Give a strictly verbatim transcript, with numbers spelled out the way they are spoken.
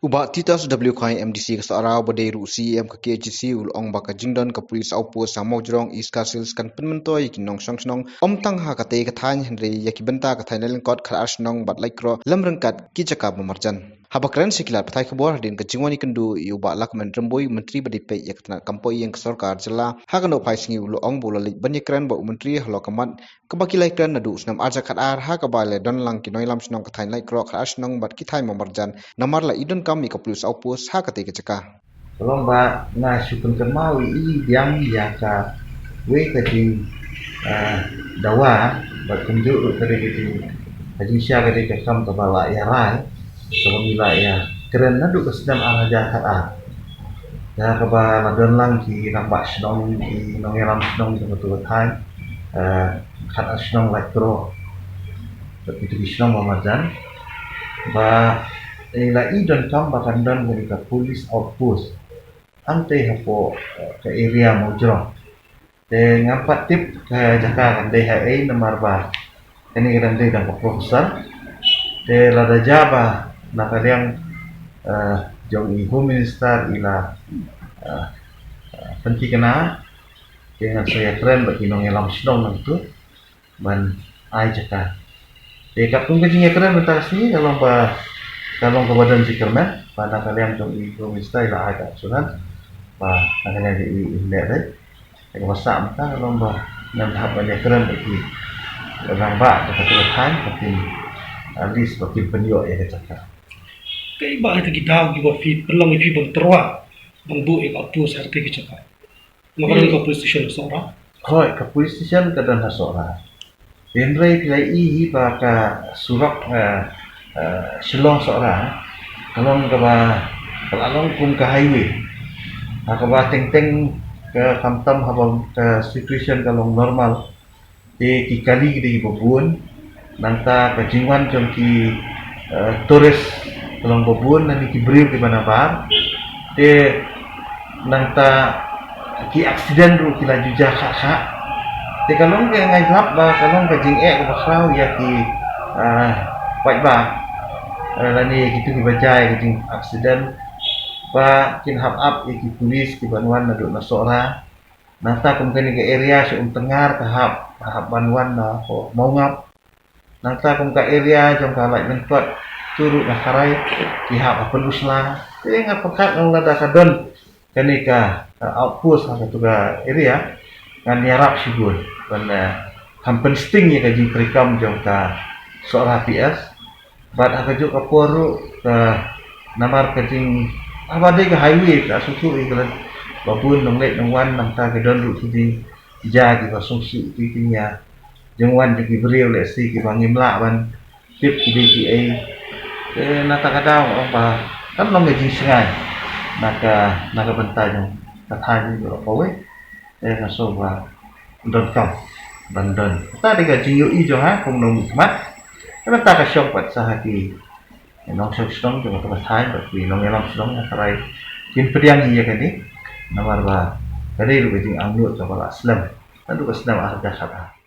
U Bah Titus W Khoieng, M D C ka Sohra, uba dei ruh u C E M ka K H A D C, u la ong ba ka jingdon ka police outpost ha Mawjrong, East Khasi Hills, kan pynmyntoi ïa ki nongshong shnong, ym tang ha katei ka thaiñ, hynrei ïa ki bynta ka thaiñ Laitkot, Khatar Shnong bad Laitkroh, lem ryngkat ki jaka ba marjan. Haba kren sha ki lad pathai khubor hadien ka jingwan ïakynduh ïa u Bah Lahkmen Rymbui, u Myntri ba dei peit ïa ka tnat kam poi ïing ka sorkar jylla, ha ka nohphai sngi u la ong ba u la leit ban ïakren bad u Myntri halor ka mat kaba ki la ïakren naduh u snem arhajar khatar, ha kaba la don lang ki nongïalam shnong ka thaiñ Laitkroh, Khatar Shnong bad ki thaiñ ba marjan, namar la i donkam ïa ka police outpost ha katei ka jaka. Ka long ba nga shu pynkynmaw ïa i biang ïa kawei ka jing, ah, dawa, bad kumjuh ruh ka dei ka jing, ka jingshai ka dei ka kam kaba la ïarai, kaba ngi la ïakren naduh ka snem arhajar khatar. Ïa kaba la don lang ki rangbah shnong, ki nongïalam shnong jong katu ka thaiñ, eh, Khatar Shnong, Laitkroh, bad kitu ki shnong ba marjan, ba, eh, la i donkam ba kan don kane ka police outpost hangtei hapoh, eh, ka area Mawjrong. Te ngam pat tip ka jaka kan dei ha ei, namar ba kane ka dang dei tang ka professor. Te lada jia ba na ka liang, eh, jong i Home Minister i la, eh, eh, pynthikna, te ngan sa ïakren bad ki nongïalam shnong nangtu ban ai jaka. Te katkum ka jingïakren mynta ka sngi, ka long ba, ka long kaba don jingkyrmen ba na ka liang jong i Home Minister i la ai ka action ba na ka liang jong i, i leh dei. Te kaba sah mynta ka long ba ngan hap ban ïakren bad ki rangbah jong katu ka thaiñ, ba kin, at least ba kin pynïoh ïa ka jaka. Kaei ba kita ki daw kiba phi pynlong ïa phi ban tyrwa ban buh ïa ka outpost ha katei ka jaka? Nga ba don ka police station ha Sohra. Hooid, ka police station ka don ha Sohra. Hynrei phi la i hi ba ka surok, eh, eh, Shillong Sohra ka long kaba, ka la long kum ka highway. Ha kaba teng teng ka, khamtam haba ka situation ka long normal, te ki kali ki dei kiba bun, nangta ka jingwan jong ki, eh, tourist ka long ba bun, lane ki briew kiba nabar, te nangta ki accident ruh ki la ju jia kha kha. Te ka long ka, nga ïalap ba ka long ka jingeh kaba khraw ïa ki, eh, paidbah, eh, lane kitu kiba jia ïa ka jing accident, ba kin hap ap ïa ki police kiban wan naduh na Sohra. Nangta kum kane ka area sha Umtyngngar ka hap, ka hap ban wan na hapoh Mawngap. Nangta kum ka area jong ka Laityngkot, tu ruh na Kharai, ki hap ha Pynursla. Te nga pyrkhat nga ong lada ka don kane ka, ka outpost ha katu ka area, ngan ïarap shibun ban, eh, kham pynsting ïa ka jingtrei kam jong ka Sohra P S. Bad ha kajuh ka por ruh, ka, namar ka jing, haba dei ka highway, ka sngewthuh ïa ka lad ba bun nongleit nongwan, nangta ka don ruh ki jingjia kiba sngewsih, ki jingïa jingwan jong ki briew lehse kiba ngim lah ban tip ki dei kiei. Te nangta ka daw ong ba kan long ka jingshngaiñ na ka, na ka bynta jong ka thaiñ jong ka kawei. Te nga sngew ba donkam ban don. Kata dei ka jingïohi jong nga kum u nongmihkhmat. Te mynta ka shong pat sa ha ki nongshong shnong jong kata ka thaiñ bad ki nongïalam shnong, nga tharai kin pdiang ïa kane, namar ba ka dei ruh ka jingangnud kaba la slem naduh ka snem arhajar khatar.